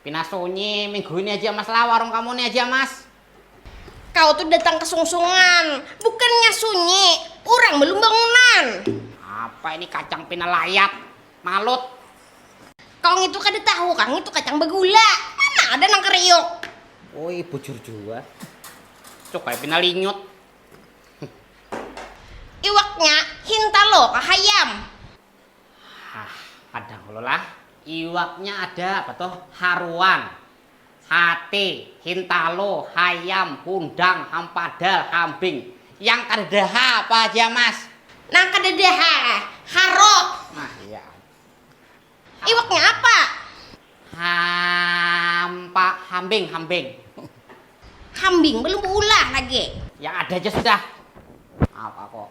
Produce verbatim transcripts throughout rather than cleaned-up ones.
Pina sunyi, minggu ini aja Mas lah warung kamu nih aja Mas. Kau tuh datang ke sungsungan, bukannya sunyi, orang belum bangunan. Apa ini kacang pina layat, malut. Kau ngitu kada tahu kang, itu kacang begula. Mana ada nang keriuk. Oi, bujur jua. Cuk kayak pina linyut. Iwaknya hintalo kah hayam? Hah, padang lo lah. Iwaknya ada apa tuh? Haruan, hati, hintalo, hayam, hundang, hampadal, hambing. Yang kada daha apa aja mas? Nang kada daha, harok. Nah iya. Iwaknya apa? Hampa, hambing, hambing. Hambing belum ulah lagi. Yang ada aja sudah. Apa kok?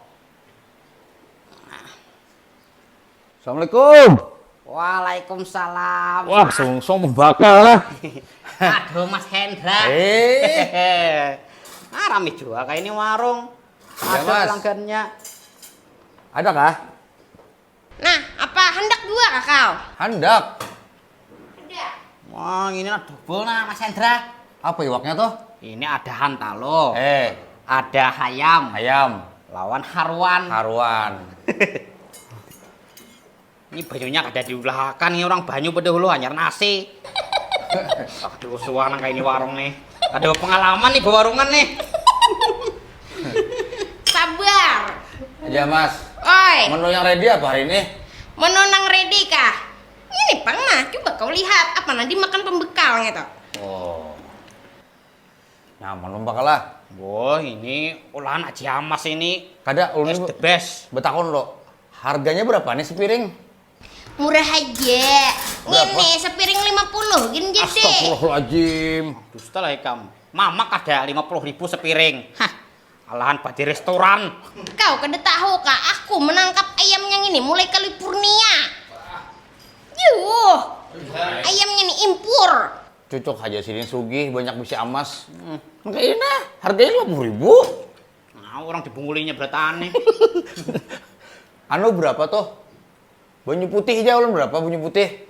Assalamualaikum. Waalaikumsalam. Wah, sungsung membakal lah. Aduh Mas Hendra. Eh. Ah, rame juga kayak ini warung. Ada ya, Mas. Pelanggannya. Ada kah? Nah, apa hendak dua kah kau? Hendak. Hendak. Wah, ini nah double nah Mas Hendra. Apa iwaknya tuh? Ini ada hantalo. Eh. Ada hayam. Hayam. Lawan haruan. Haruan. Ini banyunya kada diulahakan ini orang banyu pada hulu hanyar nasi. Aduh suah nang kayak ini warung nih. Ada pengalaman nih bawarungan nih. Sabar. Ya mas. Oi. Menu yang ready apa hari ini? Menu nang ready kah? Ini pang nah, coba kau lihat apa nanti makan pembekalnya tuh. Oh. Nyaman lomba kalah. Wah ini olahan Aji Amas ini. Kada, ulun the best. Betakon lo, harganya berapa nih sepiring? Murah aja. Ini sepiring lima puluh gini jadi. Astagfirullahaladzim. Dusta lah ikam. Mamak ada lima puluh ribu sepiring. Hah. Alahan pada restoran. Kau kada tahu kah, aku menangkap ayam yang ini mulai California. Yuh, ayamnya ini impur. Cucuk aja sini sugih banyak bisi amas. Hmm. Kayak ini harganya lima puluh ribu. Nah, orang dibungulinya beratane. Anu berapa tuh? Banyu putih aja ulun berapa banyu putih?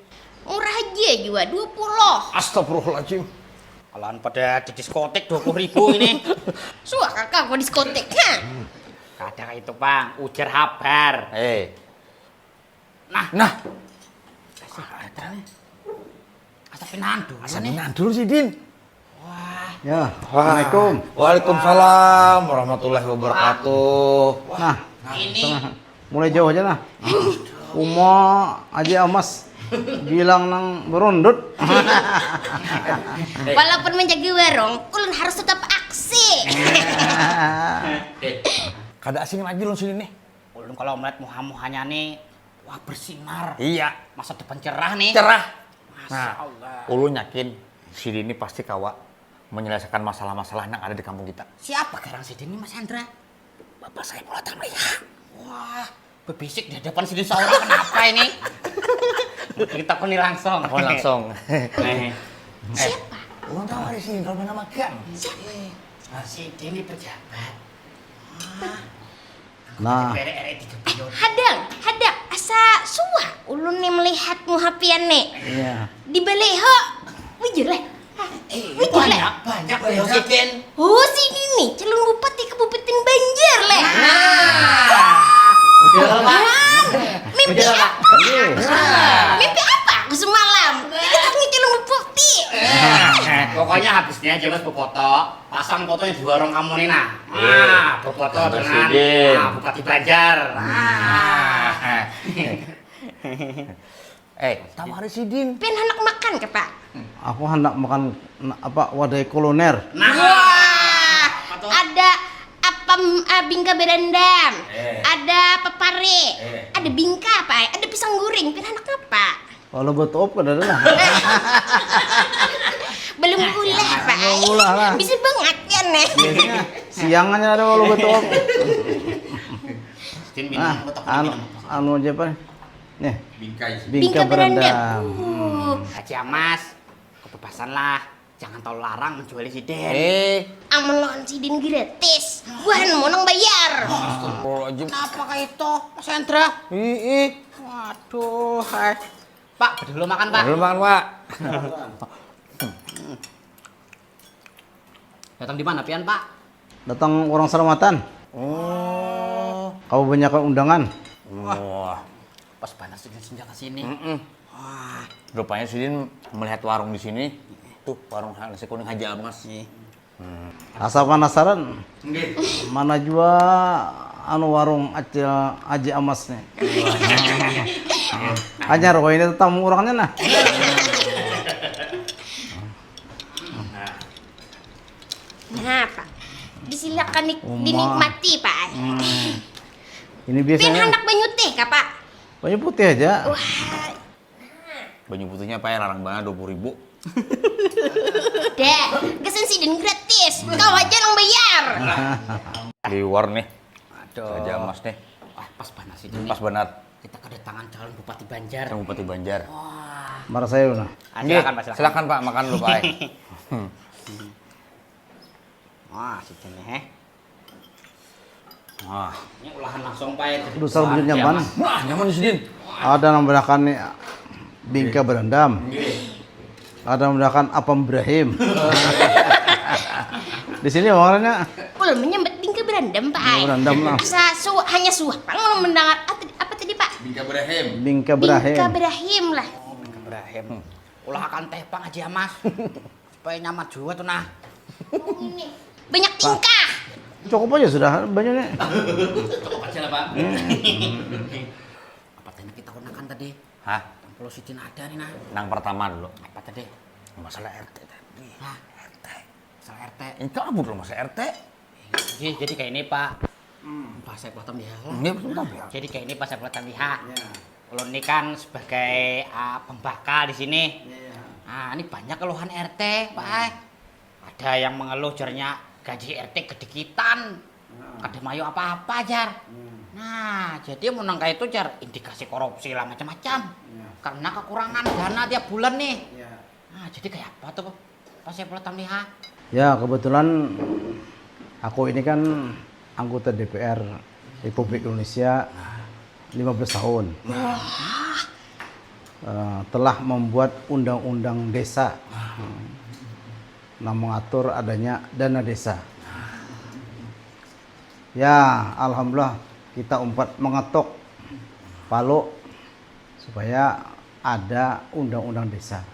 Murah aja jua dua puluh. Astagfirullahaladzim. Alan pada di diskotik dua puluh ribu ini. Suah kakak mau diskotik ha? Kada itu bang, ujar habar. Eh. Nah. Nah. Asa pinandu. Asa pinandu sih din. Ya, Assalamualaikum. Waalaikumsalam warahmatullahi wabarakatuh. Nah, ini mulai jauh aja nah. Uma aja amas bilang nang berundut. Walaupun menjaga warung, ulun harus tetap aksi. Kada asing lagi ulun sini nih. Ulun kalau melihat muha-muhanya nih, wah bersinar. Iya. Masa depan cerah nih. Cerah. Masya nah, Allah. Ulun yakin si Dini pasti kawa menyelesaikan masalah-masalah yang ada di kampung kita. Siapa garang si Dini Mas Hendra? Bapak saya mulai tamliha. Wah, bebisik di hadapan sini seorang kenapa ini? Kita kuni langsung. Kuni langsung. Nih. Siapa? Ulun tahu ada sini kalau nama Gang. Siapa? Nah, si Dini pejabat. Nah. Hadang, hadang, asa suah ulun nih melihat muha pian nih. Iya. Di baleho. Bujur lah. Bujur lah. Banyak, banyak baleho si Ken. Oh, sini nih, calon bupati Kabupaten Banjar leh. Nah. Mimpi apa? Mimpi apa aku semalam? Ini calon bupati. Pokoknya habisnya aja mas befoto. Pasang fotonya di warung kamu nih nah. Nah, berfoto dengan nah, Bupati Banjar. Nah. Eh, tawari sidin. Pin hendak makan ke pak? Aku hendak makan apa wadai koloner. Nah. Wah, ada apa uh, bingka berendam, eh. Ada pepare, eh. Ada bingka apa? Ada pisang goreng. Pin hendak apa? Kalau buat op kada ada lah. Belum ulah pak. Belum ulah lah. Bisa banget ya nih. Biasanya siangannya ada kalau buat op. Nah, anu, anu aja pak. Nih. Bingkai. Bingka berendam. Bingka berendam. Hmm. Aci Amas, kebebasan lah. Jangan terlalu larang menjuali sidin. Eh. Amun lawan sidin gratis. Buhan mau nang bayar. Astagfirullahaladzim. Kenapa kayak itu? Mas Hendra. Ih, ih. Waduh, hai. Pak, dulu makan, Pak. Dulu makan, Pak. Datang di mana pian, Pak? Datang orang salamatan. Oh. Kawa banyakan undangan. Wah. Pas banar sidin sinjak ka sini. Mm-mm. Wah. Rupanya sidin melihat warung di sini. Tuh warung nasi kuning Haji Amas. Asa panasaran. Mana jua anu warung Acil Haji Amas nih. Hanyar wah ini tetamu orangnya nah. Nah, Pak. Disilakan nik- dinikmati, Pak. Ini Pian biasanya handak banyu teh kah, Pak? Banyu putih aja. Wah, Banyu putihnya apa ya, larang banget, dua puluh ribu. Deh, gasan sidin gratis. Kau aja nang bayar. Liwar nih. Aduh. Haji Amas nih. Wah, pas banar sidin nih. Pas banar. Kita kedatangan calon Bupati Banjar. Calon Bupati Banjar. Wah. Marah saya nah. Ah, Nggih, silakan, Pak, silakan. Silakan Pak, makan dulu Pak. Wah, sidin nih, heh. Wah. Ini olahan langsung, Pak. Duh, salah bunyi nyaman. Wah, nyaman sidin. Ada nang berakan nih bingka berendam. Ada nang berakan apam Ibrahim. Di sini orangnya Ulun menyambat bingka berendam, Pak. Ai. Berendam lah. Sa su hanya suah pang ulun mendengar apa, apa tadi, Pak? Bingka Ibrahim. Bingka Ibrahim. Bingka Ibrahim lah. Ibrahim. Olahakan teh, Pak, Haji Amas. Supaya nyaman juga tuh, nah. Banyak tingkah. Cukup aja sudah banyaknya. Cukup aja lah, Pak. Apa tadi kita gunakan tadi? Hah? Kalau sidin ada nih, nah. Nang pertama dulu. Apa tadi? Masalah R T tadi. Hah? R T. Masalah R T. Ini apa dulu masalah R T? Jadi, jadi kayak ini, Pak. Pak Saiful Tamliha lah. Ini betul ya? Jadi kayak ini, Pak Saiful Tamliha. Ulun ini kan sebagai ah, pembakal di sini. Ah, ini banyak keluhan R T, Pak. Ai. Ada yang mengeluh jarnya gaji R T kedikitan. Kada mayu apa-apa, jar. Nah, jadi mun nang kaya itu, jar, indikasi korupsi lah macam-macam. Karena kekurangan dana tiap bulan nih. Nah, jadi kayak apa tuh, Pak Saiful Tamliha? Ya, kebetulan aku ini kan anggota D P R Republik Indonesia lima belas tahun. Eh, telah membuat undang-undang desa. Nah, mengatur adanya dana desa. Ya, alhamdulillah kita umpat mengetuk palu supaya ada undang-undang desa.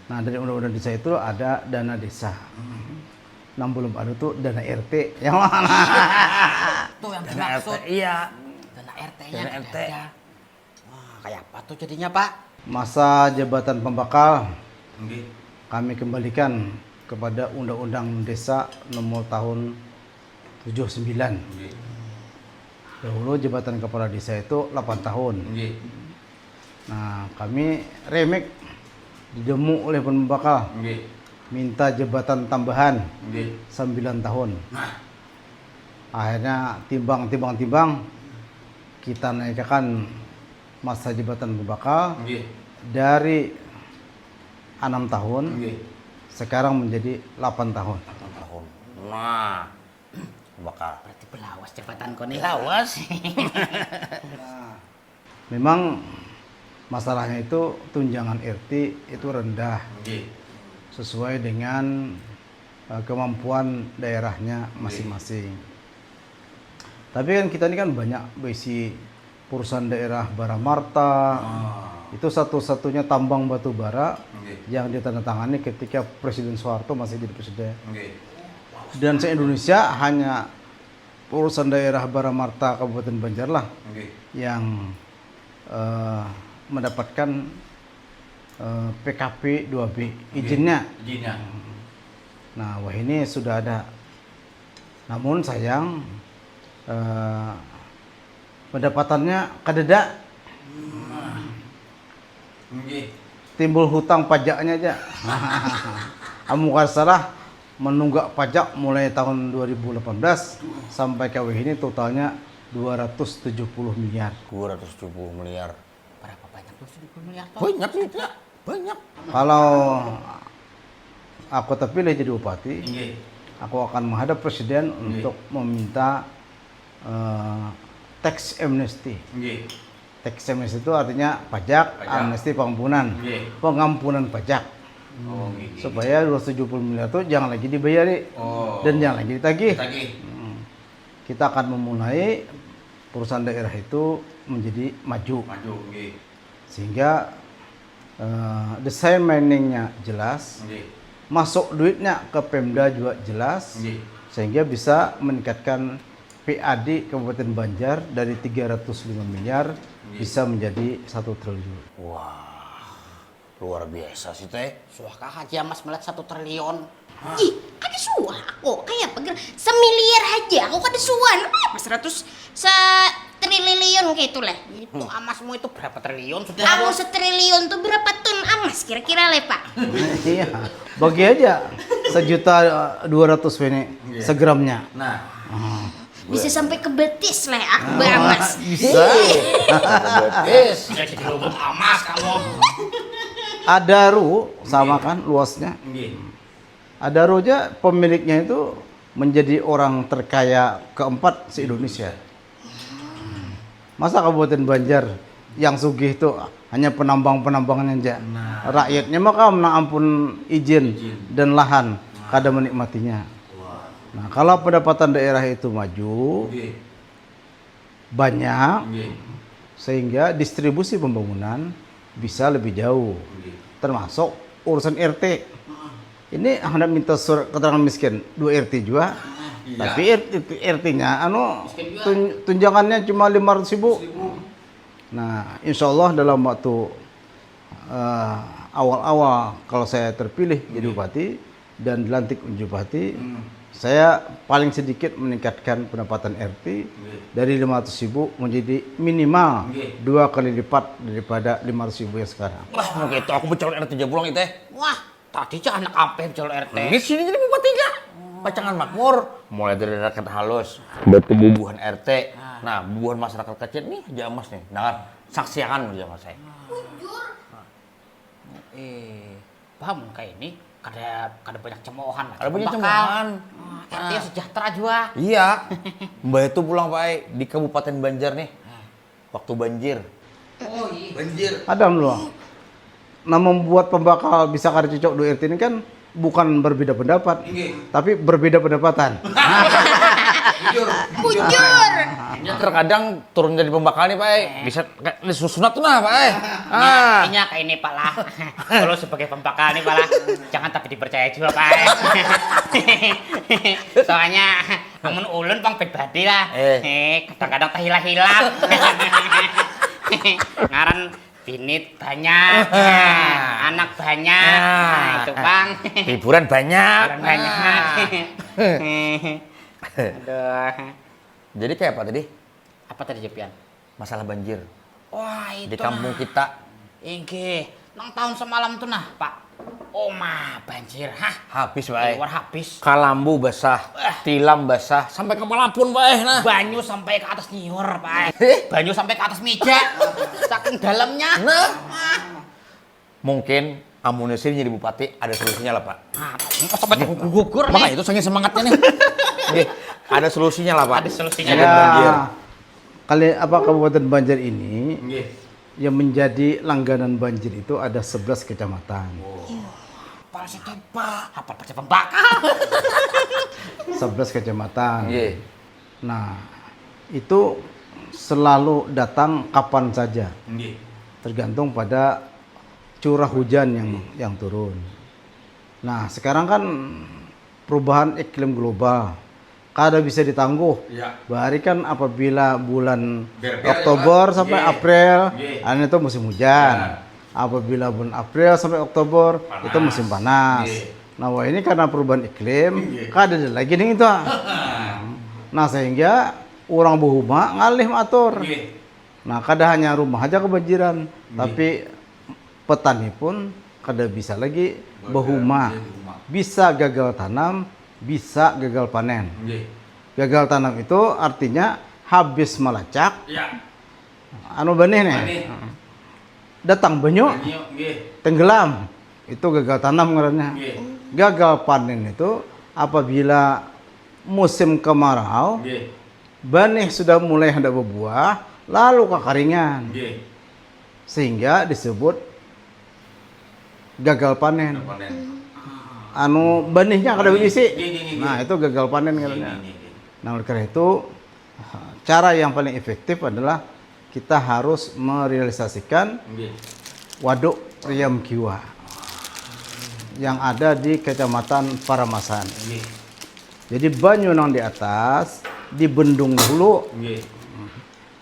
Nah, dari undang-undang desa itu ada dana desa. Nang belum ada tuh dana R T. Yang mana? Tuh yang Dana dimaksud. R T, iya. Dana R T-nya Dana kada R T. ada. Wah, kayak apa tuh jadinya, Pak? Masa jabatan pembakal Nggih. kami kembalikan kepada Undang-Undang Desa Nomor Tahun tujuh sembilan. Nggih. Dahulu jabatan kepala desa itu delapan tahun. Nggih. Nah, kami remake didemu oleh pembakal Nggih. minta jabatan tambahan Nggih. sembilan tahun. Nah, Akhirnya timbang timbang timbang kita naikkan masa jabatan pembakal nggih. Dari enam tahun Nggih. Sekarang menjadi delapan tahun. Tahun. Nah, bakal Berarti belawas jabatan kau nih. lawas. Memang masalahnya itu tunjangan R T itu rendah Nggih. sesuai dengan eh, kemampuan daerahnya masing-masing. Tapi kan kita ini kan banyak berisi perusahaan daerah Baramarta. Itu satu-satunya tambang batu bara Nggih. yang ditandatangani ketika Presiden Soeharto masih jadi presiden. Nggih. Dan se-Indonesia hanya perusahaan daerah Baramarta Kabupaten Banjar lah Nggih. yang eh, mendapatkan eh, P K P dua B izinnya. Izinnya. Nah, wah ini sudah ada. Namun sayang eh, pendapatannya kadada. Nggih. Timbul hutang pajaknya aja. Amun kada salah menunggak pajak mulai tahun dua ribu delapan belas sampai ke wahini totalnya dua ratus tujuh puluh miliar. Dua ratus tujuh puluh miliar. Berapa banyak tuh tujuh puluh miliar tuh? Banyak duitnya. Banyak. Kalau aku terpilih jadi bupati, Nggih. aku akan menghadap presiden untuk meminta eh, tax amnesty. Nggih. Tax amnesty itu artinya pajak, Pajak. Amnesty pengampunan. Nggih. Pengampunan pajak. Oh, nggih, nggih. Supaya dua ratus tujuh puluh miliar itu jangan lagi dibayari Oh. dan jangan lagi ditagih. Ditagih. Hmm. Kita akan memulai perusahaan daerah itu menjadi maju. Maju, nggih. Sehingga eh, desain mining-nya jelas, Nggih. Masuk duitnya ke Pemda juga jelas, Nggih. Sehingga bisa meningkatkan P A D Kabupaten Banjar dari tiga ratus lima miliar Nggih. Bisa menjadi satu triliun. Wah, luar biasa sih teh. Suah kah Haji Amas melihat satu triliun? Ih, kada suah aku. Kayak apa ger? Semiliar aja aku kada suah. Apa seratus setriliun gitu lah. Itu amasmu itu berapa triliun sudah? Amun setriliun tuh berapa ton amas kira-kira le pak? Iya, bagi aja sejuta dua ratus ini segramnya. Nah, Bisa sampai ke betis leh aku beramas. Bisa. Betis. Bisa jadi robot amas kamu. Adaru sama kan luasnya. nggih. Adaru aja pemiliknya itu menjadi orang terkaya keempat se-Indonesia. Masa Kabupaten Banjar yang sugih itu hanya penambang-penambangannya aja. Nah. Rakyatnya mah kam nah ampun izin Izin. Dan lahan kada menikmatinya. Wah. Nah, kalau pendapatan daerah itu maju Nggih. banyak Nggih. Sehingga distribusi pembangunan bisa lebih jauh. Nggih. Termasuk urusan R T. Ini hendak minta surat keterangan miskin dua R T juga. Iya. Tapi R T, R T-nya anu Miskin juga. tun- tunjangannya cuma lima ratus ribu. Seribu. Nah, insya Allah dalam waktu eh, awal-awal kalau saya terpilih jadi bupati dan dilantik menjadi bupati, Hmm. saya paling sedikit meningkatkan pendapatan R T Nggih. dari lima ratus ribu menjadi minimal Nggih. dua kali lipat daripada lima ratus ribu yang sekarang. Wah, mau gitu aku mencalon R T aja pulang itu teh. Wah, tadi cah anak ampeh jual R T. Ini sini jadi bupati gak? Pacangan makmur, mulai dari rakyat halus, buat kebubuhan R T. Nah, bubuhan masyarakat kecil nih, Haji Amas nih. Nah, saksiakan Haji Amas saya. Eh, paham kayak ini kada kada banyak cemoohan lah. Kada banyak Bakal, cemoohan. ah, R T sejahtera juga. Iya. Mbah itu pulang Pak ai, di Kabupaten Banjar nih. Waktu banjir. Oh iya. Banjir. Ada loh. Nah, membuat pembakal bisa kada cocok dua R T ini kan bukan berbeda pendapat, Nggih. Tapi berbeda pendapatan. Bujur. Bujur. Ya, terkadang turun dari pembakal nih Pak ai, bisa kayak disusunat tuh nah Pak ai. Ah. Artinya kayak ini Pak lah. Kalau sebagai pembakal nih Pak lah, jangan tapi dipercaya juga Pak. Soalnya amun ulun pang pribadi lah. Eh. Eh, kadang-kadang tahilah-hilah. Ngaran binit banyak, anak banyak. Nah, itu pang. Hiburan banyak. Orang banyak. Aduh. Jadi kayak apa tadi? Apa tadi Jepian? Masalah banjir Wah, itu di kampung nah. Kita. Inggih, nang tahun semalam tuh nah, Pak. Oma banjir, hah? Habis Pak ai. Liwar habis. Kalambu basah, tilam basah, sampai ke pelapun Pak ai nah. Banyu sampai ke atas nyiur, Pak. Eh? Banyu sampai ke atas meja. Saking dalamnya. Nah. Mungkin amunnya sini jadi bupati ada solusinya lah Pak. Nah, kok sampai gugur-gugur Maka nih. Itu saking semangatnya nih. Nggih, ada solusinya lah Pak. Ada solusinya. Jadi banjir. Ya, kali apa Kabupaten Banjar ini Nggih. Yang menjadi langganan banjir itu ada sebelas kecamatan. Apa sih, Pak? Apa percaya pembakal? Sebelas kecamatan. Nggih. Nah, itu selalu datang kapan saja. Nggih. Tergantung pada curah hujan yang yang turun. Nah, sekarang kan perubahan iklim global kada bisa ditangguh. Ya. Bahari kan apabila bulan Ber-ber, Oktober ya, Pak? Sampai Nggih. April, Nggih. Anu itu musim hujan. Ya. Apabila bulan April sampai Oktober Panas. Itu musim panas. Nggih. Nah, wah ini karena perubahan iklim, Nggih. Kada ada lagi nih itu. Nah, sehingga orang berumah ngalih matur. Nggih. Nah, kada hanya rumah aja kebanjiran, Nggih. Tapi petani pun kada bisa lagi berhumah. Bisa gagal tanam, bisa gagal panen. Gagal tanam itu artinya habis melacak. Ya. Anu benih nih. Benih. Datang banyu, banyu tenggelam. Itu gagal tanam ngarannya. Gagal panen itu apabila musim kemarau, benih sudah mulai hendak berbuah, lalu kekeringan. Sehingga disebut gagal panen. Anu, benihnya kada baisi. Nah, itu gagal panen ngarannya. Nah, oleh karena itu, cara yang paling efektif adalah kita harus merealisasikan Waduk Riam Kiwa yang ada di Kecamatan Paramasan. Jadi, banyu nang di atas dibendung dahulu.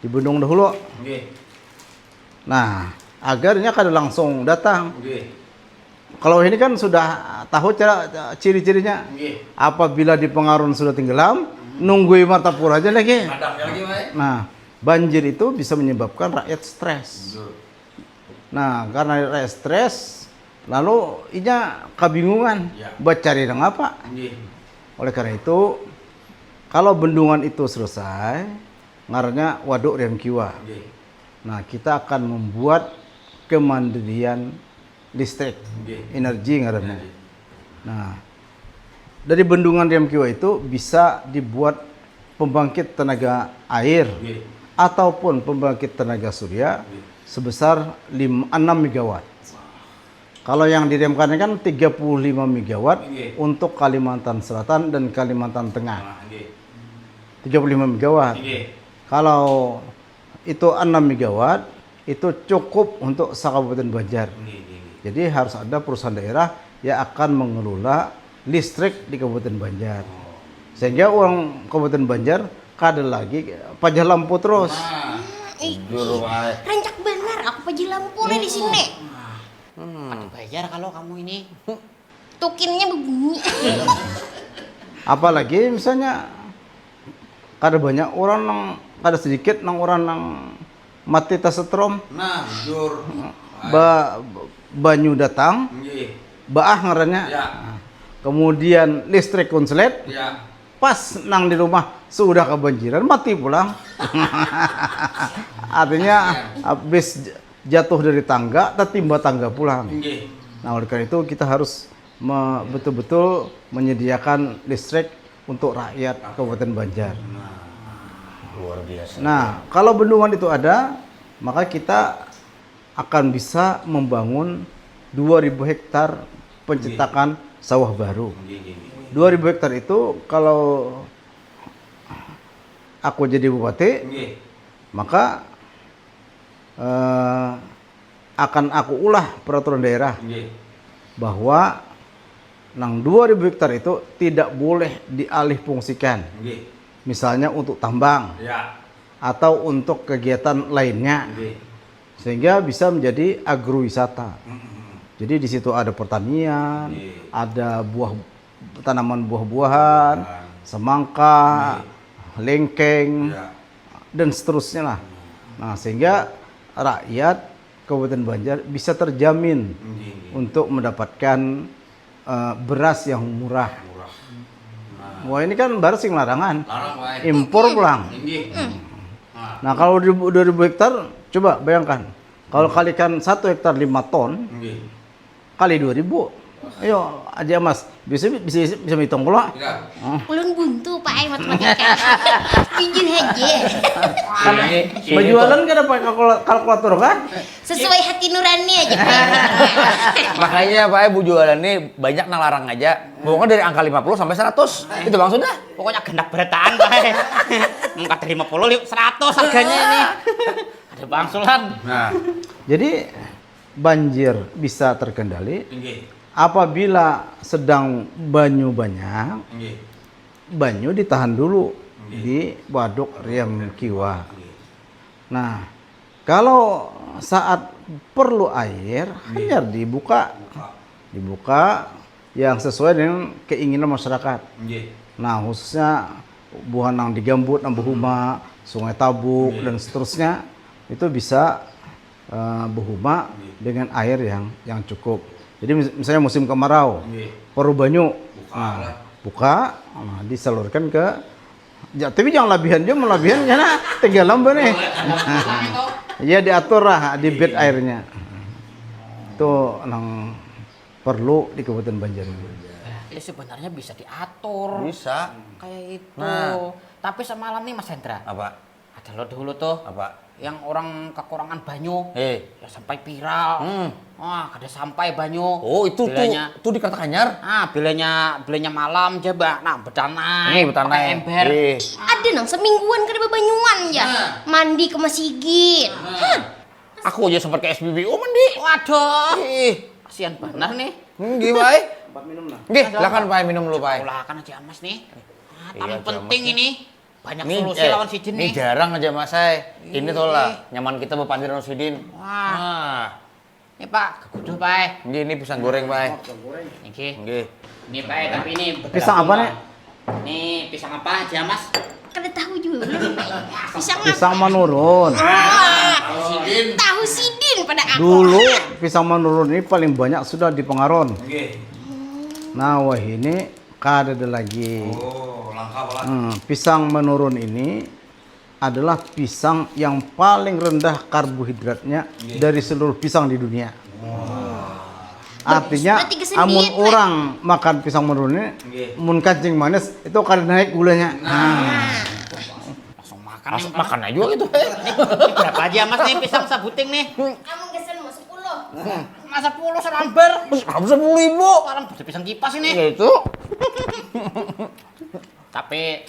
Dibendung dahulu. Nah, agarnya kada langsung datang. Kalau ini kan sudah tahu cara, ciri-cirinya. Apabila di Pengarun sudah tenggelam, nunggui Martapura aja lagi. Nah, banjir itu bisa menyebabkan rakyat stres. Nah, karena rakyat stres, lalu inya kabingungan bacari nang apa. Oleh karena itu, kalau bendungan itu selesai, ngarannya Waduk Riam Kiwa. Nah, kita akan membuat kemandirian listrik, energi ngarannya. Nah, dari bendungan Riam Kiwa itu bisa dibuat pembangkit tenaga air ataupun pembangkit tenaga surya sebesar lim-, enam megawatt. Kalau yang di Riam Kiwa kan tiga puluh lima megawatt untuk Kalimantan Selatan dan Kalimantan Tengah. Tiga puluh lima megawatt. Kalau itu enam megawatt, itu cukup untuk se-Kabupaten Banjar. Jadi harus ada perusahaan daerah yang akan mengelola listrik di Kabupaten Banjar. Sehingga orang Kabupaten Banjar kada lagi pajah lampu terus. Ih, rancak benar aku pajah lampu nih di sini. Ada bayar kalau kamu ini. Tukinnya berbunyi. Apalagi misalnya kada banyak orang nang, kada sedikit nang orang nang mati tasetrum. Nah, jujur. Ba, banyu datang, baah ngarannya. Ya. Kemudian listrik konslet. Ya. Pas nang di rumah sudah kebanjiran, mati pulang. Artinya habis jatuh dari tangga, tertimba tangga pulang. Nah, oleh karena itu kita harus me, betul-betul menyediakan listrik untuk rakyat Kabupaten Banjar. Luar biasa. Nah, kalau bendungan itu ada, maka kita akan bisa membangun dua ribu hektar pencetakan sawah baru. Dua ribu hektar itu kalau aku jadi bupati, maka eh, akan aku ulah peraturan daerah bahwa nang dua ribu hektar itu tidak boleh dialih fungsikan. Misalnya untuk tambang atau untuk kegiatan lainnya. Sehingga bisa menjadi agrowisata. Jadi di situ ada pertanian, ada buah tanaman buah-buahan, semangka, lengkeng, dan seterusnya lah. Nah, sehingga rakyat Kabupaten Banjar bisa terjamin untuk mendapatkan eh, beras yang murah. Wah, ini kan beras yang larangan. Impor pulang. Nah, kalau dua ribu hektar, coba bayangkan. Kalau kalikan satu hektar lima ton, kali dua ribu. Ayo, aja Mas, bisa bisa bisa menghitung pula. Ulun buntu pak ai matematika. Jujur haja. Bajualan kada pakai kalkula- kalkulator kah? Sesuai hati nurani aja pak ai. Makanya pak ai bujualan nih banyak nang larang aja. Pokoknya dari angka lima puluh sampai seratus. Itu bang sudah. Pokoknya gendak berataan pak ai. Angka lima puluh seratus harganya ini. Ada bangsulan. Nah, jadi banjir bisa terkendali apabila sedang banyu banyak, banyu ditahan dulu di waduk Riam Kiwa. Nah, kalau saat perlu air, hanyar dibuka. Dibuka yang sesuai dengan keinginan masyarakat. Nah, khususnya buah nang di Gambut, nang Buhuma, Sungai Tabuk, dan seterusnya, itu bisa eh, behuma dengan air yang yang cukup. Jadi mis- misalnya musim kemarau, perlu banyu, buka, nah, buka, nah, disalurkan ke, ya, tapi jangan labihan juga, melabihan karena tenggelam nih. Ya diatur lah debit airnya. Itu nang perlu di Kabupaten Banjar ini. Ya sebenarnya bisa diatur. Bisa. Kayak itu. Nah. Tapi semalam nih Mas Hendra. Apa? Ada lo dulu tuh. Apa? Yang orang kekurangan banyu. Eh. Ya sampai viral. Hmm. Wah, kada sampai banyu. Oh, itu bilanya, tuh, tuh di Kartahanyar. Ah, bilanya, bilanya malam coba. Nah, betanai. Ini betanai. Pakai ember. Eh. Ada nang semingguan kada bebanyuan ya. Nah. Mandi ke masigit. Nah. Hah. Aku aja sempat ke S B B U mandi. Waduh. Ih. Kasihan benar nih. Nggih, Pai. Tempat minum nah. Nggih, silakan Pai minum dulu, Pai. Ulakan aja Mas nih. Nah, iya, penting ini. Banyak solusi eh, lawan sidin nih. Ini jarang aja Mas saya. Ini tuh lah, nyaman kita berpandir lawan sidin. Wah. Nah. Ini Pak, keguduh Pak. Nggih, ini pisang goreng Pak. Nggih. Nggih. Ini Pak, tapi ini pisang apa nih? Ini pisang apa aja Mas? Kada tahu juga. Pisang, pisang menurun. Ah, tahu sidin. Tahu sidin pada aku. Dulu pisang menurun ini paling banyak sudah di Pengaron. Nggih. Nah, wah ini Kada ada lagi. Oh, langka pala. Hmm, pisang menurun ini adalah pisang yang paling rendah karbohidratnya yeah. dari seluruh pisang di dunia. Wow. Artinya amun orang makan pisang menurun ini, yeah. mun kancing manis itu kada naik gulanya. Nah. nah. Langsung makan Langsung makan aja gitu. Ini berapa aja Mas nih pisang sabuting nih? Kamu geser mau sepuluh. Masa puluh selambar. Selambar sepuluh ribu. Orang bisa pisang kipas ini. Ya itu. Tapi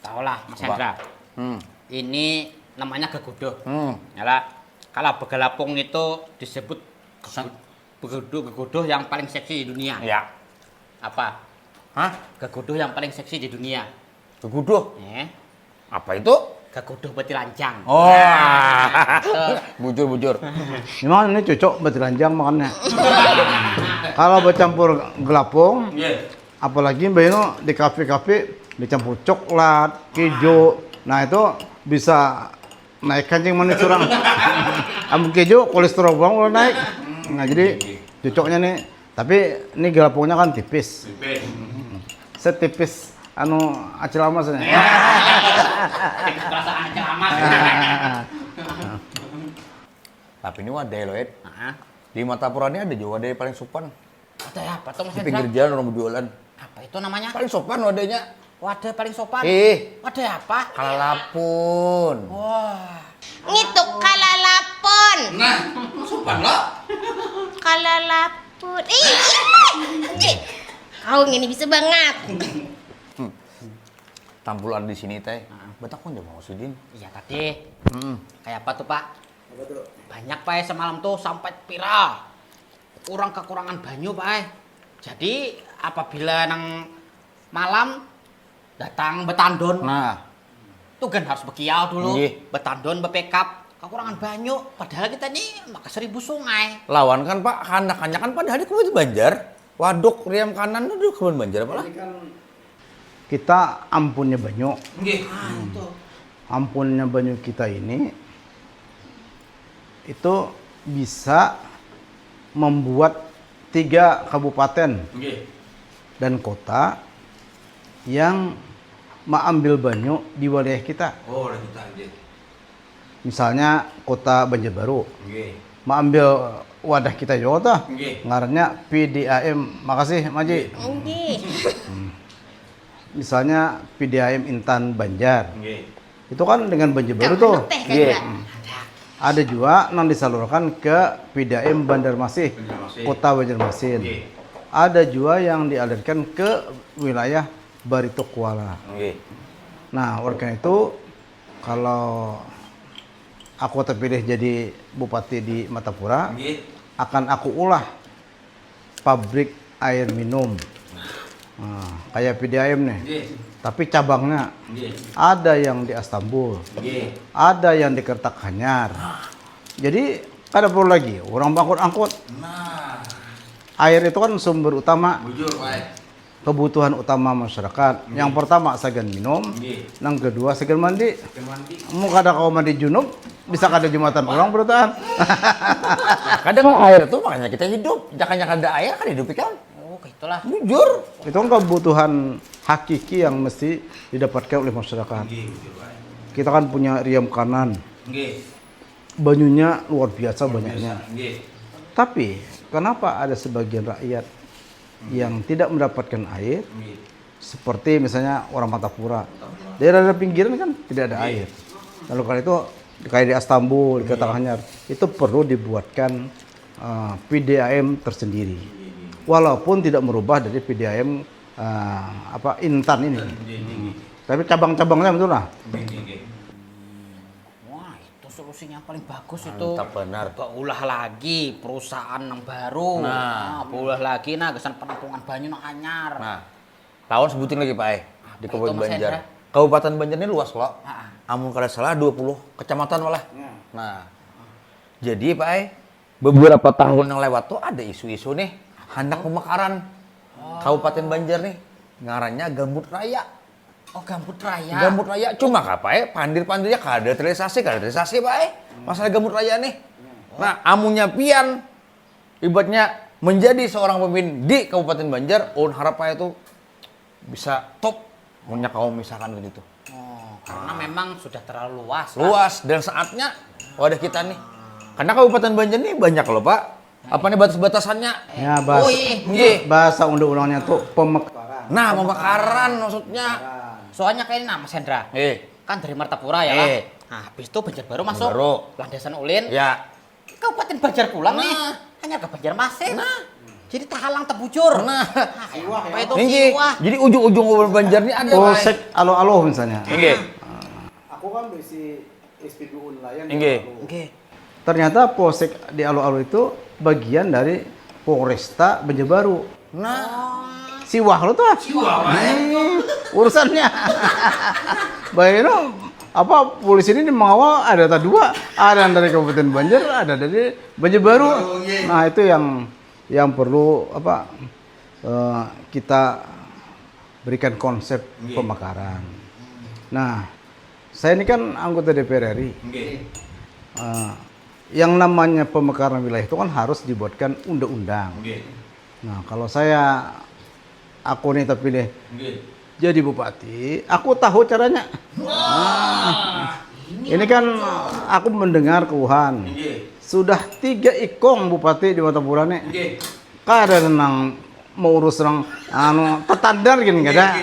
tahulah Mas Hendra. Hmm. Ini namanya geguduh. Hmm. Yalah, kalau begelapung itu disebut geguduh, geguduh yang paling seksi di dunia. Ya. Apa? Hah? Geguduh yang paling seksi di dunia. Geguduh? Eh. Apa itu? Geguduh betilanjang. Oh. Nah, bujur bujur. Memang ini cocok betilanjang makannya. Kalau bercampur gelapung, yeah. apalagi mbak Ino di kafe-kafe dicampur coklat, keju. Nah itu bisa naik kancing manis orang. Amun keju kolesterol bang udah naik. Nah jadi cocoknya nih Tapi ini gelapungnya kan tipis. Tipis. Setipis anu acil amas ini. Tipis perasaan acil amas. Tapi ini wadai loh, Ed. Di Martapura ini ada juga wadai paling sopan. Wadai apa tuh Mas Di pinggir jalan orang berjualan. Apa itu namanya? Paling sopan wadainya. Wadah paling sopan. Ih. Wadah apa? Kalalapun. Wah. Ngituk kalalapun. Nah, sopan lah. Kalalapun. Ih, ih, ih. Kau ini bisa banget. Tampulan di sini teh. Betakun deh mau sidin. Iya tadi. Hmm. Kayak apa tuh pak? Apa tuh? Banyak pak semalam tuh sampai pira. Orang kekurangan banyu pak. Jadi apabila nang malam datang betandon. Nah. Tuh kan harus bekiau dulu, Nggih. betandon, bepekap. Kekurangan banyu, padahal kita ini maka seribu sungai. Lawan kan Pak, handakannya kan padahal di Kabupaten Banjar. Waduk riam kanan itu di Kabupaten Banjar apa lah? Kan kita ampunnya banyu. Nggih. Ah, itu. Ampunnya banyu kita ini itu bisa membuat tiga kabupaten dan kota yang maambil banyu di wilayah kita. Oh, wilayah kita, nggih. Misalnya kota Banjarbaru. Nggih. Maambil wadah kita juga tuh. Nggih. Ngarannya P D A M. Makasih, Maji. Nggih. Hmm. Misalnya P D A M Intan Banjar. Nggih. Itu kan dengan Banjarbaru tuh. Iya. Ada juga yang disalurkan ke P D A M Banjarmasin, Kota Banjarmasin. Ada juga yang dialirkan ke wilayah Barito Kuala. Nah, oleh karena itu kalau aku terpilih jadi bupati di Martapura, akan aku ulah pabrik air minum. Nah, kayak P D A M nih. Nggih. Tapi cabangnya nggih. Ada yang di Astambul. Nggih. Ada yang di Kertak Hanyar. Jadi kada perlu lagi orang bangkut angkut. Nah. Air itu kan sumber utama. Bujur, baik. Kebutuhan utama masyarakat. Nggih. Yang pertama sagan minum, nggih. Yang kedua sagan mandi. Sagan mandi. Mau kada kau mandi junub, bisa kada jumatan orang bertahan. Kadang air itu makanya kita hidup. Jangan jangan ada air kan hidup ikan. Oh, itulah. Jujur. Itu kan kebutuhan hakiki yang mesti didapatkan oleh masyarakat. Kita kan punya riam kanan. Banyunya luar biasa luar banyaknya. Biasa. Tapi kenapa ada sebagian rakyat yang tidak mendapatkan air? Seperti misalnya orang Martapura. Daerah-daerah pinggiran kan tidak ada air. Lalu kalau itu kayak di Astambul, di Kota Hanyar, itu perlu dibuatkan eh, P D A M tersendiri. Walaupun tidak merubah dari P D A M, eh, apa, Intan ini. Tapi cabang-cabangnya betul lah. Wah, itu solusinya paling bagus itu. Mantap benar. Baulah lagi perusahaan yang baru. Nah, baulah lagi nah gasan penampungan banyu nang anyar. Nah, lawan sebutin lagi Pak eh di Apa itu, Kabupaten Mas Banjar. Hendra? Kabupaten Banjar ini luas loh. Ah, ah. Amun kada salah dua puluh kecamatan malah. Nah, jadi Pak eh beberapa tahun yang lewat tuh ada isu-isu nih hendak pemekaran Kabupaten Banjar nih ngarannya Gambut Raya. Oh, Gambut Raya. Gambut Raya cuma apa eh pandir-pandirnya kada terrealisasi, kada terrealisasi Pak eh masalah Gambut Raya nih. Nah, amunnya pian ibaratnya menjadi seorang pemimpin di Kabupaten Banjar, ulun harap Pak eh tuh bisa top munnya kaum misalkan gitu. Oh, karena memang sudah terlalu luas. Pak. Luas dan saatnya wadah kita nih. Karena Kabupaten Banjar nih banyak loh Pak. Apa nih batas-batasannya? Ya, bahasa, Oh, iya. Nggih. Bahasa undang-undangnya tuh pemekaran. Nah, pemekaran maksudnya. Soalnya kayak ini nah, Mas Hendra. Eh, Kan dari Martapura ya lah. Eh. Nah, habis itu Banjarbaru masuk. Baru. Landasan ulin. Ya. Kabupaten Banjar pulang nih. Nah. Hanya ke Banjarmasin. Nah. Jadi tahalang tebujur. Nah. Apa itu Nggih. Siwah? Jadi ujung-ujung Kabupaten Banjar ini ada. Pak. Polsek Alo-Alo misalnya. Nggih. Aku kan berisi S P B U nelayan. Nggih. Oke. Ternyata Polsek di Alo-Alo itu bagian dari Polresta Banjarbaru. Nah, Siwah lo tuh. Siwah. Urusannya. Bayangin apa polisi ini mengawal ada dua, ada yang dari Kabupaten Banjar, ada dari Banjarbaru. Nah, itu yang yang perlu apa eh, kita berikan konsep pemekaran. Nah, saya ini kan anggota D P R R I. Eh, yang namanya pemekaran wilayah itu kan harus dibuatkan undang-undang. Nah, kalau saya aku nih terpilih jadi bupati, aku tahu caranya. Nah, ini kan aku mendengar keluhan. Sudah tiga ikong bupati di Martapura nih. Kada nang mau urus orang anu tetandar gini kada.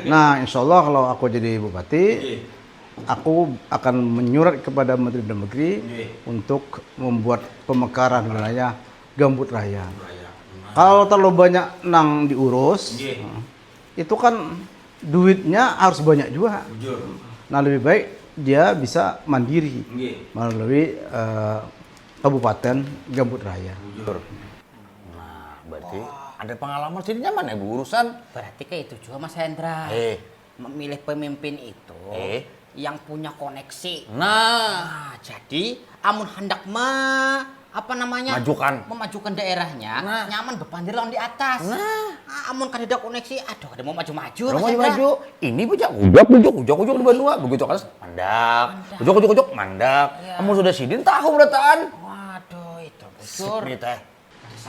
Nah, insya Allah kalau aku jadi bupati, aku akan menyurat kepada Menteri Dalam Negeri untuk membuat pemekaran wilayah Gambut Raya. Kalau terlalu banyak nang diurus, itu kan duitnya harus banyak juga. Nah, lebih baik dia bisa mandiri melalui eh, Kabupaten Gambut Raya. Nah, berarti ada pengalaman sini nyaman ya bu urusan. Berarti kayak itu juga Mas Hendra. Eh, Memilih pemimpin itu Eh. yang punya koneksi. Nah, Nah, jadi amun hendak me apa namanya Majukan. Memajukan daerahnya Nah. Nyaman bepandir lawan di atas. Nah. Ah, amun kada ada koneksi, aduh kada mau maju-maju. Orang Mas maju Hendra. maju. Ini bujak ujak bujak ujak ujak di Banua. Begitu kan mandak. Ujak ujak ujak mandak. Iya. Amun sudah sidin tahu berataan. Waduh itu bujur. Ini teh.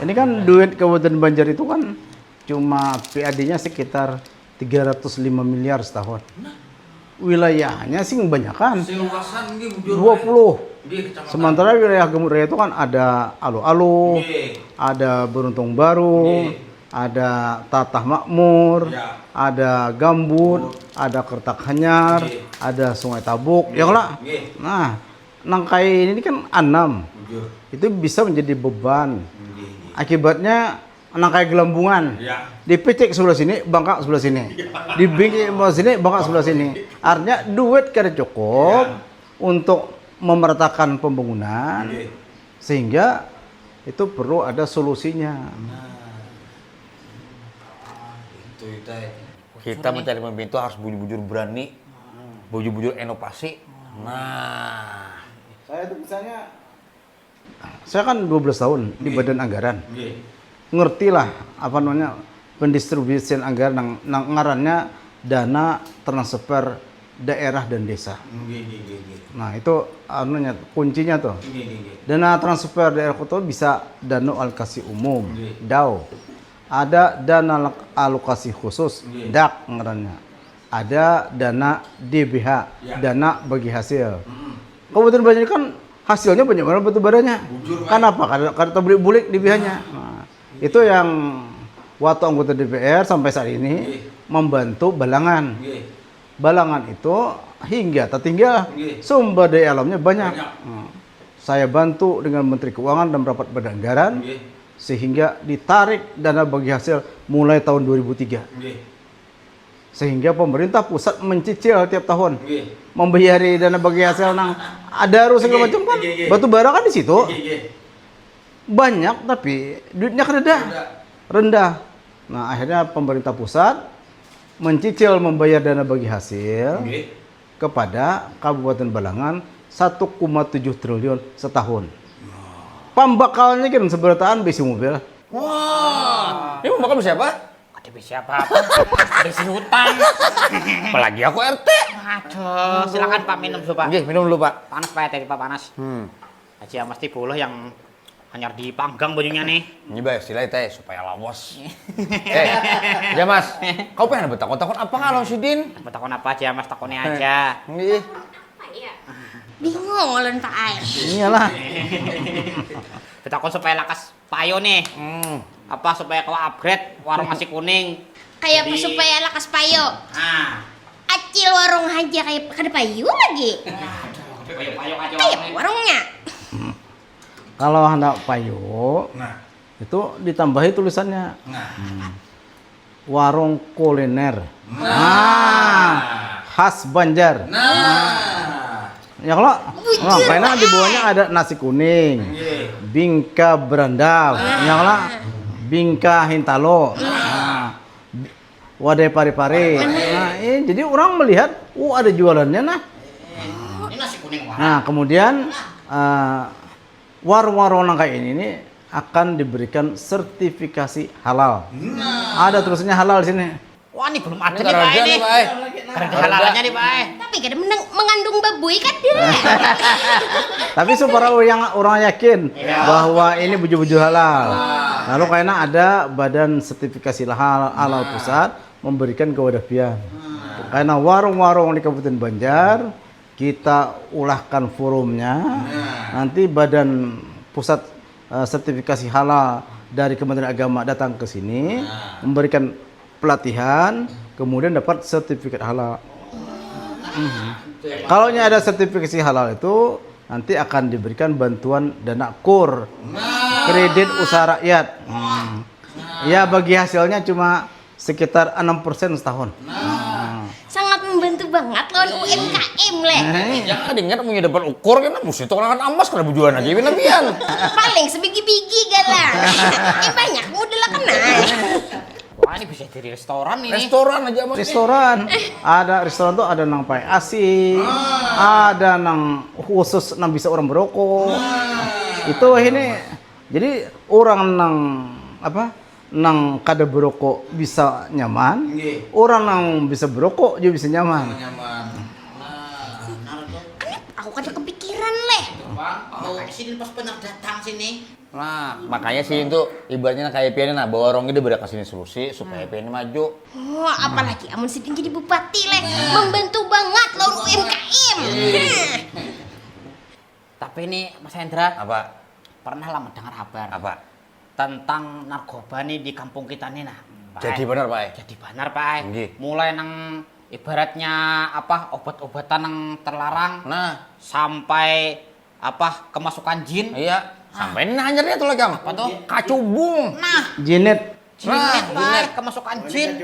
Ini kan duit Kabupaten Banjar itu kan cuma P A D-nya sekitar tiga ratus lima miliar setahun. Wilayahnya sih kebanyakan. Seluasan nggih bujur. dua puluh. Nggih kecamatan. Sementara wilayah Gambut Raya itu kan ada Alo-Alo, Nggih. ada Beruntung Baru, Nggih. ada Tatah Makmur, Ya. ada Gambut, ada Kertak Hanyar, Nggih. ada Sungai Tabuk, ya lah. Nggih. Nah, nangkai ini kan enam. Bujur. Itu bisa menjadi beban. Nggih, nggih. Akibatnya nangkai gelambungan. Ya. Dipicik sebelah sini, bangkak sebelah sini. Dibingkik sebelah sini, bangkak sebelah sini. Artinya duit kada cukup Ya. untuk memeratakan pembangunan Nggih. sehingga itu perlu ada solusinya. Itu itu. Kita mencari pemimpin itu harus bujur-bujur berani, bujur-bujur inovasi. Nah, Saya tuh misalnya Saya kan dua belas tahun di Badan Anggaran. nggih. Ngerti lah apa namanya pendistribusian anggaran nang, nang ngarannya dana transfer daerah dan desa. Nggih, nggih, nggih, nggih. Nah, itu anunya kuncinya tuh. Nggih, nggih, nggih. Dana transfer daerah itu bisa dana alokasi umum, Nggih. dau. Ada dana alok- alokasi khusus, Nggih. dak ngarannya. Ada dana D B H, Ya. dana bagi hasil. Mm-mm. Kabupaten Banjar kan hasilnya banyak banget batu baranya. Bujur, Pak. Kenapa? Karena, karena terbelit-belit di biahnya. Nah, itu yang waktu anggota D P R sampai saat ini Nggih. membantu Balangan. Nggih. Balangan itu hingga tertinggal Nggih. sumber daya alamnya banyak. Banyak. Hmm. Saya bantu dengan Menteri Keuangan dan rapat Badan Anggaran, Nggih. Sehingga ditarik dana bagi hasil mulai tahun dua ribu tiga. Nggih. Sehingga pemerintah pusat mencicil tiap tahun. Nggih. Membayari dana bagi hasil nang ada harus segala Nggih, macam kan. nggih, nggih. Batu bara kan di situ. Nggih, nggih. Banyak tapi duitnya kada ada. Kada. Rendah. Nah, akhirnya pemerintah pusat mencicil membayar dana bagi hasil Nggih. kepada Kabupaten Balangan satu koma tujuh triliun setahun. Pambakalnya kan seberataan bisi mobil. Wah, ini mau makan siapa? Kada bisi apa-apa. Bisi hutang. Apalagi aku R T. Aduh, silakan Pak minum dulu Pak. Nggih, minum dulu, Pak. Panas Pak, tadi Pak panas. Hmm. Aja mesti buluh yang hanyar dipanggang bajunya nih. Ini bae silai teh supaya lawas. Eh, ya Mas, kau pengen bertakon-takon apa kalau sidin? Mau takon apa aja Mas, takoni aja. Nggih. Bingung ulun Pak Ai. Iyalah. Betakon supaya lakas payo nih. Hmm. Apa supaya kawa upgrade warung nasi kuning. Kayak apa Jadi- supaya lakas payo? Nah, Acil warung haja kayak kada payu lagi. payo-payo aja Kayak warungnya. Warungnya. Kalau hendak payu, Nah. itu ditambahi tulisannya. Nah. Warung kuliner. Nah. Khas Banjar. Nah. Ya kalau, nah, karena di bawahnya ada nasi kuning, Nggih. bingka berandal, ya kalau, bingka hintalo, nah, wadai pare-pare. Nah, eh, jadi orang melihat, oh ada jualannya nah. Ini nasi kuning warna. Nah, kemudian eh, warung-warung nang kayak ini ini akan diberikan sertifikasi halal. Ada tulisannya halal di sini. Wah, ini belum ada Ini nih Pak karaja ini. nih, Pak. Kada ada halalnya nih Pak. Tapi kada menang, mengandung babuy kan dia. Tapi supaya yang orang yakin bahwa ini bujur-bujur halal. Lalu karena ada badan sertifikasi halal, halal pusat memberikan ke wadah pian. Karena warung-warung di Kabupaten Banjar kita ulahkan forumnya. Nanti badan pusat eh, sertifikasi halal dari Kementerian Agama datang ke sini memberikan pelatihan, kemudian dapat sertifikat halal. Mhm. Kalau nya ada sertifikasi halal itu nanti akan diberikan bantuan dana kur, kredit usaha rakyat. Hmm. Ya bagi hasilnya cuma sekitar enam persen setahun. Sangat membantu banget lawan U M K M leh. Jangan ingat punya dapat ukur kan mesti tolongan amas kena bujuan aja bina pian. Paling sebigi-bigi galah. Eh banyak modal kena. Wah, ini bisa jadi restoran ini. Restoran aja mas. Restoran, ada restoran tuh ada nang pakai A C, ada nang khusus nang bisa orang berokok. Itu ini jadi orang nang apa nang kada berokok bisa nyaman, Nggih. orang nang bisa berokok juga bisa nyaman. Nyaman. Aku kada kepikiran leh. Bang, makanya sini pas benar datang sini. Nah, makanya sih itu ibaratnya kayak pian nah bawa orang ini berada ke sini solusi supaya pian ini maju. Oh, apalagi amun sidin jadi bupati leh, membantu banget lawan U M K M. Tapi ini Mas Hendra, Apa? Pernah lah mendengar kabar Apa? Tentang narkoba nih di kampung kita nih nah. Pak. Jadi benar, Pak, eh? Jadi benar, Pak. Eh. Nggih. Mulai nang ibaratnya apa obat-obatan yang terlarang Nah, sampai apa kemasukan jin. Iya. Sampai ini hanyarnya tuh lagi apa tuh? Kacubung. Nah, Jinet, jinet, Pak, eh, kemasukan jin.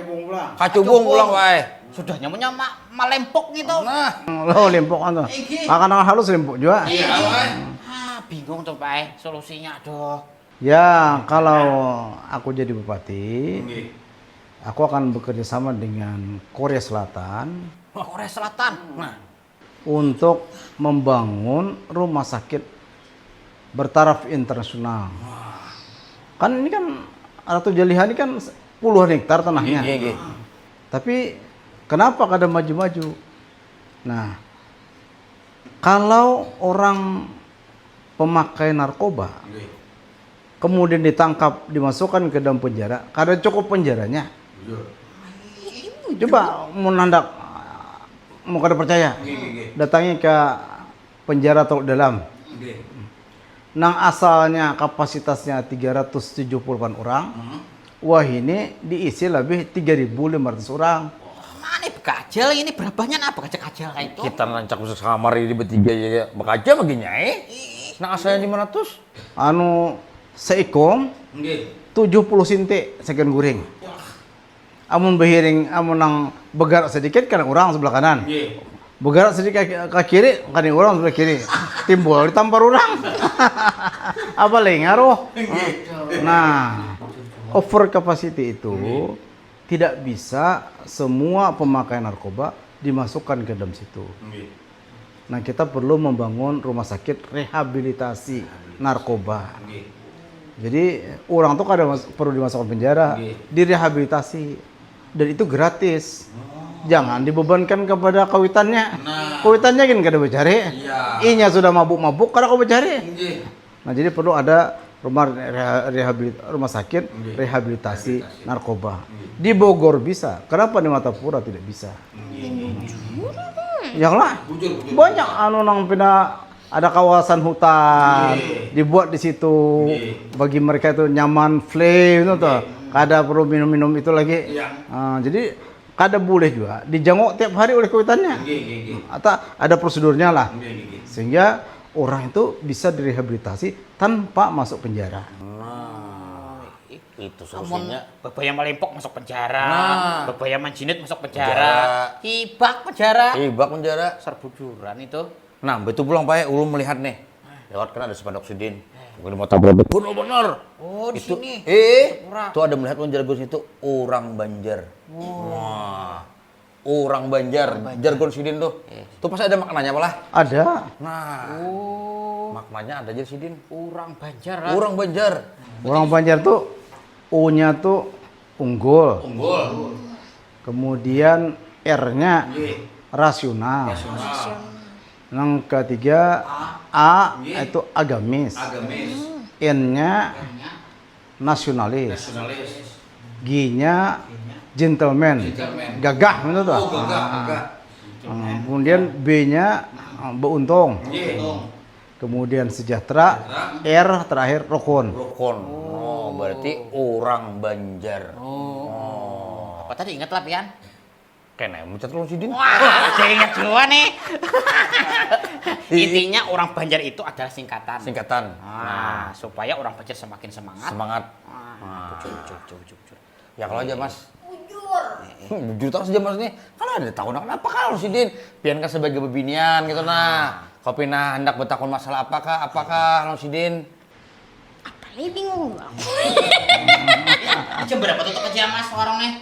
Kacubung pulang, Pak, eh. Sudah nyamunya ma malempok gitu. Nah, lo lempok kan tuh. Makan halus lempok juga. Iya. Ah, bingung tuh, Pak, eh, solusinya aduh. Ya, kalau aku jadi bupati, Nggih. aku akan bekerja sama dengan Korea Selatan Korea Selatan. Nah, untuk membangun rumah sakit bertaraf internasional. Kan ini kan Ratu Jaliha ini kan puluhan hektar tanahnya. Nggih, nggih. Tapi kenapa kada maju-maju? Nah, kalau orang pemakai narkoba Nggih. kemudian ditangkap, dimasukkan ke dalam penjara, kada cukup penjaranya. Bujur. Coba mun handak mau kada percaya, Nggih, nggih, nggih. datangi ke penjara Teluk Dalam. Nggih. Nang asalnya kapasitasnya tiga ratus tujuh puluh delapan orang, Hmm. wah ini diisi lebih tiga ribu lima ratus orang. Mana bekajal ini berapanya apa kajal-kajal kayak itu? Kita rancak khusus kamar ini bertiga ya, ya. Bakaja begini, eh? Nah, asalnya lima ratus? Anu, seikung Nggih. tujuh puluh sinti sagan guring. Amun behiring, amun nang begarak sedikit kena orang sebelah kanan. Nggih. Begarak sedikit ke, ke kiri, kena orang sebelah kiri. Timbul ditampar orang. Apa lagi ngaruh? Nah, over capacity itu tidak bisa semua pemakaian narkoba dimasukkan ke dalam situ. Nggih. Nah, kita perlu membangun rumah sakit rehabilitasi narkoba. Nggih. Jadi orang tuh kada mas- perlu dimasukkan penjara, Nggih. Direhabilitasi, dan itu gratis. Jangan dibebankan kepada kawitannya. Nah. Kawitannya gin kada becari. Iya. Inya sudah mabuk-mabuk kada kau becari. Nggih. Nah, jadi perlu ada rumah reha- rehabilit rumah sakit Nggih. Rehabilitasi Rehabilitasi. Narkoba. Nggih. Di Bogor bisa. Kenapa di Martapura tidak bisa? Nggih. Ya lah. Bujur, bujur. Banyak anu nang pina ada kawasan hutan Nggih. Dibuat di situ Nggih. Bagi mereka itu nyaman, free itu tuh. Kada perlu minum-minum itu lagi. Iya. Ah, jadi kada boleh juga dijanguk tiap hari oleh kawitannya. Nggih, nggih, nggih. Atau ada prosedurnya lah. Nggih, nggih, nggih. Sehingga orang itu bisa direhabilitasi tanpa masuk penjara. Nah, itu Amun solusinya. Bebaya Malimpok masuk penjara, Nah. Bebaya Manjinit masuk Penjara. penjara, Hibak penjara, Hibak penjara. Sarbujuran itu. Nah, betul pulang pae ulun melihat nih. Lewat kan ada spanduk sidin. Bukan mau tabrak. Bener bener. Oh, di Itu sini. Eh, Sapura. Tuh ada melihat ulun jargon situ orang Banjar. Wah. Orang Banjar, jargon sidin tuh. Tuh pasti ada maknanya apa lah? Ada. Nah, Oh, maknanya ada aja sidin. Orang Banjar lah. Orang Banjar. Orang Banjar tuh U-nya tuh unggul. Unggul. Kemudian R-nya Nggih. Rasional. Rasional. Yang ketiga A Nggih. Itu agamis. Agamis. N-nya nasionalis. Nasionalis. G-nya gentleman. Gentleman. Gagah betul tuh. Oh, gagah, gagah. Hmm, kemudian B-nya eh, beruntung. Nggih. Kemudian sejahtera, R terakhir rukun. Rukun. Oh, berarti orang Banjar. Oh. Apa tadi ingat lah pian? Kena mucat lu sidin. Wah, saya ingat juga nih. Intinya orang Banjar itu adalah singkatan. Singkatan. Nah, supaya orang Banjar semakin semangat. Semangat. Ah, bujur, bujur, bujur, bujur, bujur. Ya kalau aja Mas. Bujur. Hmm, jujur terus aja Mas nih. Kalau ada tahu nak apa kalau sidin? Pian kan sebagai bebinian gitu nah. Kau pina hendak bertakun masalah apakah apakah kalau sidin? Apa lagi bingung bang? Jam berapa tutup aja Mas warungnya?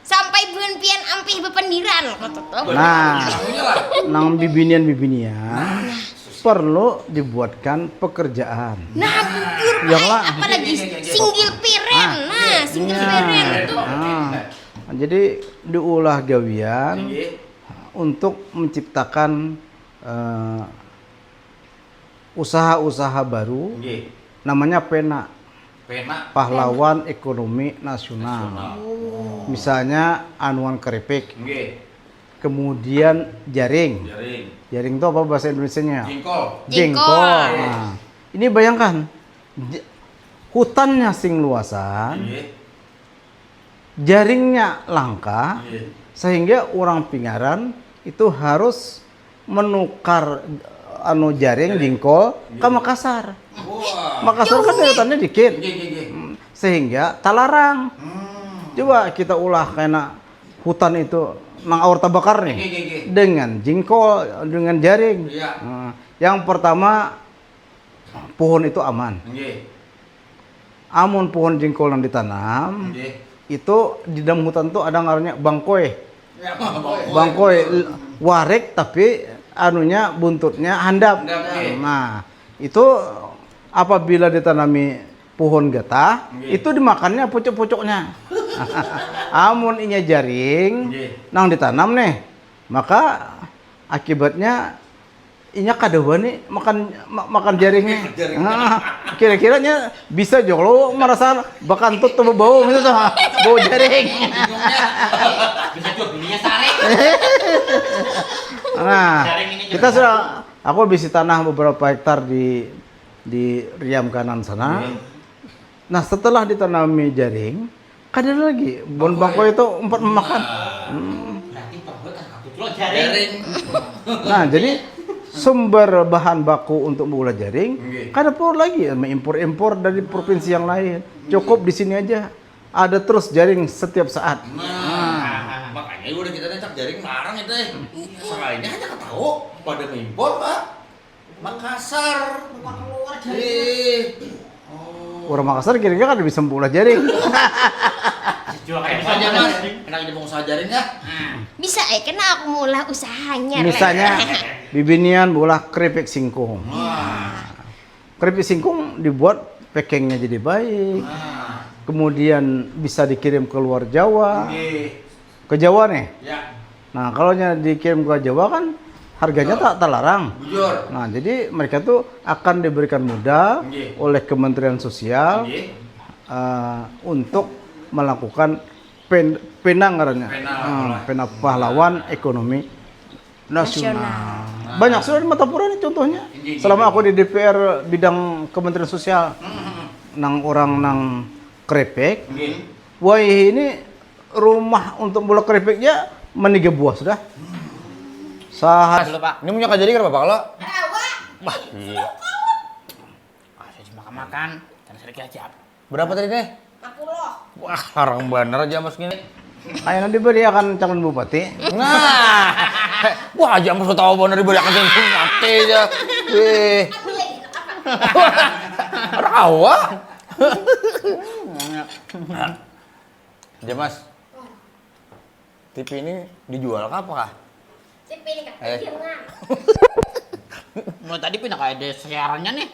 Sampai bulan pian ampih bependiran kau tutup. Nah, nang bibinian-bibinian perlu dibuatkan pekerjaan. Nah bujur Ya Pak. Lah. Apalagi single parent. Nah single parent itu. Nah, jadi diulah gawian untuk menciptakan eh, usaha-usaha baru Nggih. Namanya pena. Pena. Pahlawan ekonomi nasional. Misalnya anuan keripik. Nggih. Kemudian jaring. Jaring. Jaring itu apa bahasa Indonesianya? Jengkol. Jengkol. Nah, ini bayangkan j- hutannya sing luasan, Nggih. Jaringnya langka, Iya. Sehingga urang Pingaran itu harus menukar anu jaring jingkol ka Makassar. Makassar kan deretannya dikit. Sehingga talarang. Coba kita ulah kena hutan itu nang aur tabakar nih dengan jingkol, dengan jaring. Nah, yang pertama pohon itu aman. Amun pohon jingkol yang ditanam itu di dalam hutan tuh ada ngarannya bangkoi. Bangkoi warik tapi anunya buntutnya handap. Nah, itu apabila ditanami pohon getah, itu dimakannya pucuk-pucuknya. Amun inya jaring nang ditanam nih, maka akibatnya inya kada wani makan ma- makan jaring nih. Nah, kira-kiranya bisa jo lo merasa bakantut tuh bau gitu tuh. Bau jaring. Bisa juga bininya sarik. Nah, kita sudah aku habisi tanah beberapa hektar di di Riam kanan sana. Nah, setelah ditanami jaring, kada ada lagi. Bon bangkoi itu empat memakan. Berarti perbuatan aku tuh jaring. Nah, jadi Sumber bahan baku untuk meulah jaring, nggih, kada perlu lagi mengimpor-impor dari provinsi yang lain. Cukup di sini aja. Ada terus jaring setiap saat. Nah, makanya udah kita nacak jaring larang itu eh. Sekalinya hanya ketahu pada mengimpor ke Makassar. Bukan keluar jaring. Eh. Orang Makassar kira-kira kada bisa meulah jaring. Jua kayak saja mas, enak jadi pengusaha jaring ya. Bisa eh kena aku meulah usahanya. Misalnya bibinian meulah keripik singkong. Keripik singkong dibuat packingnya jadi baik. Kemudian bisa dikirim ke luar Jawa. Ke Jawa nih. Ya. Nah, kalau nya dikirim ke Jawa kan harganya tak terlarang. Bujur. Nah, jadi mereka tuh akan diberikan modal oleh Kementerian Sosial uh, untuk melakukan pen, pena ngarannya. Pena, uh, pena pahlawan ekonomi nasional. Nasional. Banyak sekali mata pura ini contohnya. Selama aku di D P R bidang Kementerian Sosial, nang orang nang krepek, wah ini rumah untuk meulah keripiknya meniga buah sudah. Sahat. Dulu, Pak. Ini punya kajari kenapa, Pak? Kalau Bah, iya. Ah, saya cuma makan dan sedikit aja. Berapa tadi teh? Empat puluh. Wah, larang bener aja mas gini. Ayo nanti beri akan calon bupati. Nah, wah aja mas tahu bener diberi akan calon bupati aja. Wih. Rawa. Aja mas. T V ini dijual ke apa kah? T V ini kah? Eh. Jangan. Mau tadi pindah kayak ada siarannya nih.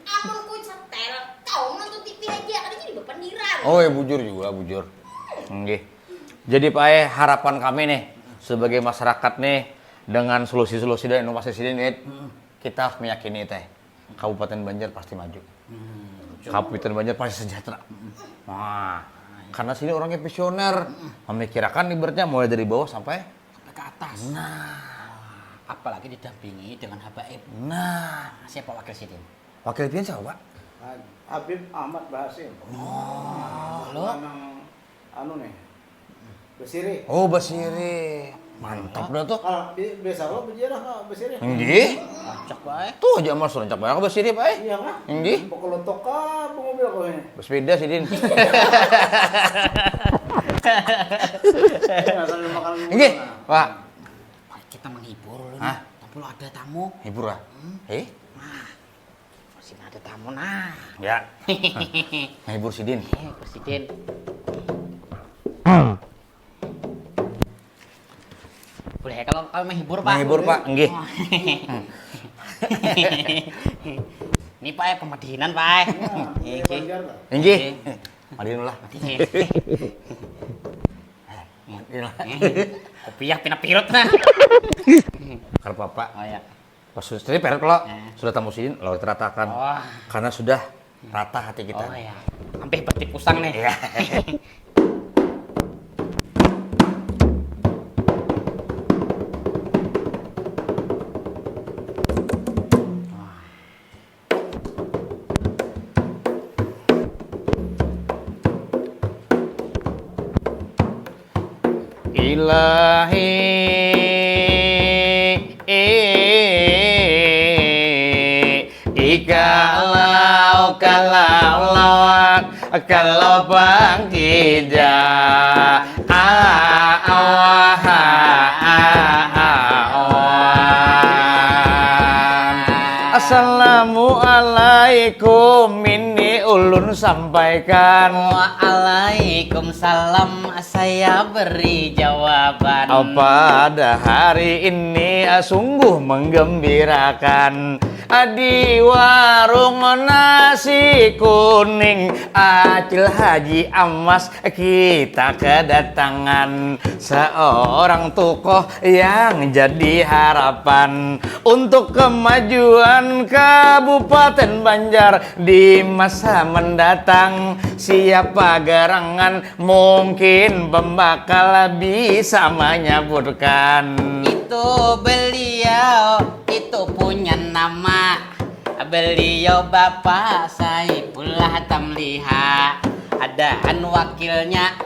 Amun ku setel, tahu nonton T V aja, kada jadi bapandiran. Oh ya bujur juga, bujur. Nggih. Jadi Pak eh, harapan kami nih sebagai masyarakat nih dengan solusi-solusi dan inovasi sini nih, kita harus meyakini teh Kabupaten Banjar pasti maju. Hmm, Kabupaten Banjar pasti sejahtera. Hmm. Wah, karena sini orangnya visioner, hmm, memikirkan ibaratnya mulai dari bawah sampai sampai ke atas. Nah, apalagi didampingi dengan habaib. Nah, siapa wakil sidin? Wakil pian siapa, Pak? Habib Ahmad Bahasim. Oh, nah, lo anu nih. Basiri. Oh, Basiri. Mantap dah tuh. Kalau biasa lo berjarah ke Basiri. Enggih. Rancak bae. Tuh aja Mas rancak bae ke Basiri bae. Iya kah? Enggih. Pokok lotok ka mobil kau ini. Bersepeda sih Din. Enggih, Pak. Kita menghibur lu nih. Tapi lo ada tamu. Hibur ah. Hmm. Eh? Nah. Sini ada tamu nah. Ya. Menghibur sidin. Menghibur sidin. Boleh ya kalau kalau menghibur Pak. Menghibur Pak, nggih. Ini Pak ya pemedinan Pak. Nggih. Nggih. Madin lah. Madin lah. Kopiah pina pirut nah. Karena Bapak. Oh ya. Pas sudah tadi peret kalau sudah tamu sidin lalu teratakan. Oh. Karena sudah rata hati kita. Oh ya. Sampai berarti pusang nih. Ya. Ilahi, ikalau kalau lawak kalau bangkija. Assalamualaikum ini ulun sampaikan. Waalaikumsalam. Saya beri jawaban. Pada hari ini sungguh menggembirakan. Di warung nasi kuning Acil Haji Amas kita kedatangan seorang tokoh yang jadi harapan untuk kemajuan Kabupaten Banjar di masa mendatang. Siapa gerangan Mungkin pembakal bisa menyebutkan. Itu beliau, itu punya nama. Beliau Bapak Saifullah Tamliha. Adaan wakilnya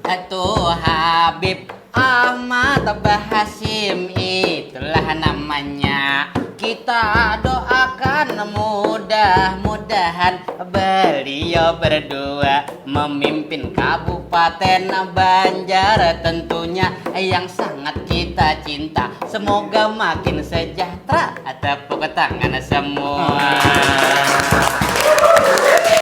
itu Habib Ahmad Bahasim, itulah namanya. Kita doakan mudah-mudahan beliau berdua memimpin Kabupaten Banjar, tentunya yang sangat kita cinta. Semoga makin sejahtera. Tepuk tangan semua.